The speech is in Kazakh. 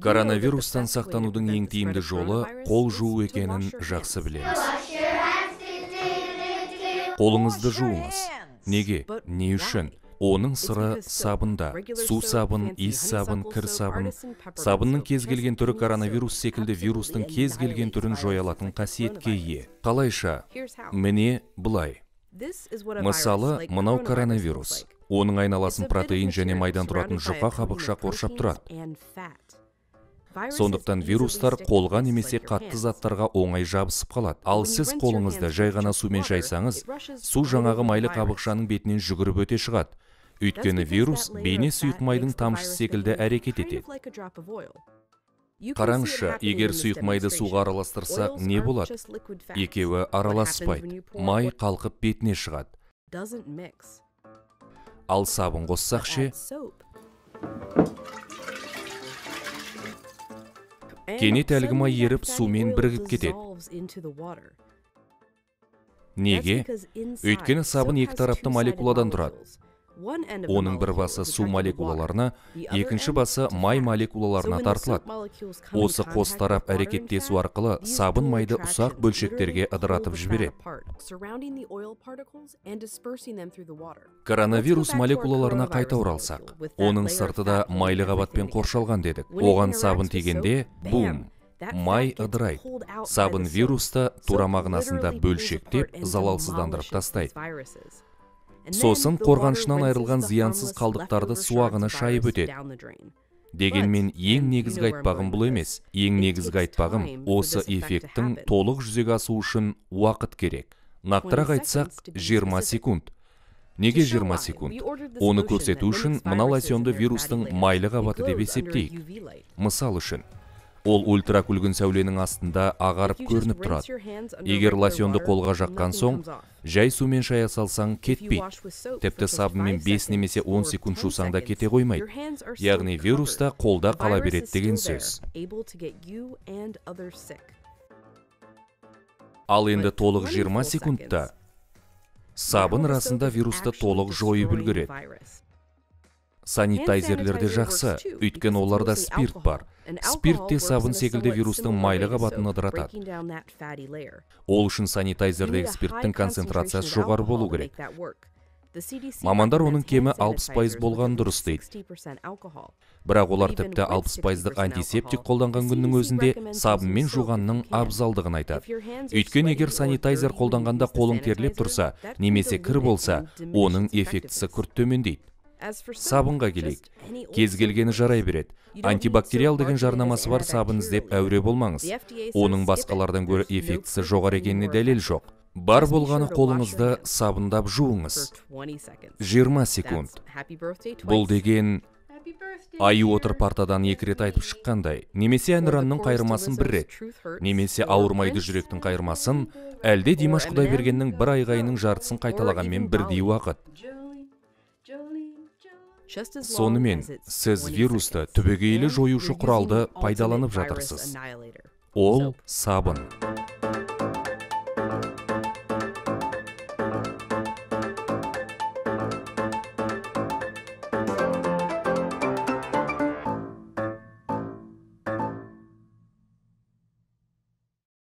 Коронавирустан сақтанудың ең тиімді жолы қол жуу екенін жақсы білеміз. Қолыңызды жуыңыз. Неге? Не үшін? Оның сыры сабында. Су сабын, иіс сабын, кір сабын. Сабынның кез келген түрі коронавирус секілді вирустың кез келген түрін жоя алатын қасиетке ие. Қалайша? Міне былай. Мысалы, мынау коронавирус. Оның айналасын протеин және майдан тұратын жұқа қабықша қоршап тұрады. Сондықтан вирустар қолға немесе қатты заттарға оңай жабысып қалады. Ал сіз қолыңызды жай ғана сумен шайсаңыз, су жаңағы майлы қабықшаның бетінен жүгіріп өте шығады. Өйткені вирус бейне сұйық майдың тамшысы секілді әрекет етеді. Қараңызшы, егер сұйық майды суға араластырсақ, не болады? Екеуі араласпайды. Май қалқып бетіне шығады. Ал сабын қоссақ ше? Кенет әлгі май еріп сумен бірігіп кетеді. Неге? Өйткені сабын екі тарапты молекуладан тұрады. Оның бір басы су молекулаларына, екінші басы май молекулаларына тартылады. Осы қос тарап әрекеттесу арқылы сабын майды ұсақ бөлшектерге ыдыратып жібереді. Коронавирус молекулаларына қайта оралсақ, оның сырты да майлы қабатпен қоршалған дедік. Оған сабын тигенде, бум, май ыдырайды. Сабын вирусты тура мағынасында бөлшектеп, залалсыздандырып тастайды. Сосын қорғанышынан айырылған зиянсыз қалдықтарды су ағыны шайып өтеді. Дегенмен ең негізгі айтпағым бұл емес. Ең негізгі айтпағым осы эффекттің толық жүзеге асуы үшін уақыт керек. Нақтырақ айтсақ, 20 секунд. Неге 20 секунд? Оны көрсету үшін мына лосьонды вирустың майлы қабаты деп есептейік. Мысал үшін, ол ультракүлгін сәуленің астында ағарып көрініп тұрады. Егер лосьонды қолға жаққан соң, жай сумен шая салсаң кетпейді. Тіпті сабынмен 5 немесе 10 секунд жусаң да кете қоймайды. Яғни вирус та қолда қала береді деген сөз. Ал енді толық 20 секундта сабын расында вирусты толық жойып үлгереді. Санитайзерлер де жақсы, өйткені оларда спирт бар. Спирт те сабын секілді вирустың майлы қабатын ыдыратады. Ол үшін санитайзердегі спирттің концентрациясы жоғары болу керек. Мамандар оның кемі 60% болғанын дұрыс дейді. Бірақ олар тіпті 60%-дық антисептик қолданған күннің өзінде сабынмен жуғанның абзалдығын айтады. Өйткені егер санитайзер қолданғанда қолың терлеп тұрса, немесе кір болса, оның эффектісі күрт төмендейді. Сабынға келейік. Кез келгені жарай береді. Антибактериал деген жарнамасы бар сабын іздеп әуре болмаңыз. Оның басқалардан гөрі эффектісі жоғары екеніне дәлел жоқ. Бар болғаны қолыңызды сабындап жуыңыз. 20 секунд. Бұл деген аю отыр партадан екі рет айтып шыққандай, немесе Әнұранның қайырмасын бір рет, немесе ауырмайды жүректің қайырмасын, әлде Димаш Құдайбергеннің бір айғайының жартысын қайталағанмен бірдей уақыт. Сонымен, сіз вирусты түбегейлі жоюшы құралды пайдаланып жатырсыз. Ол сабын.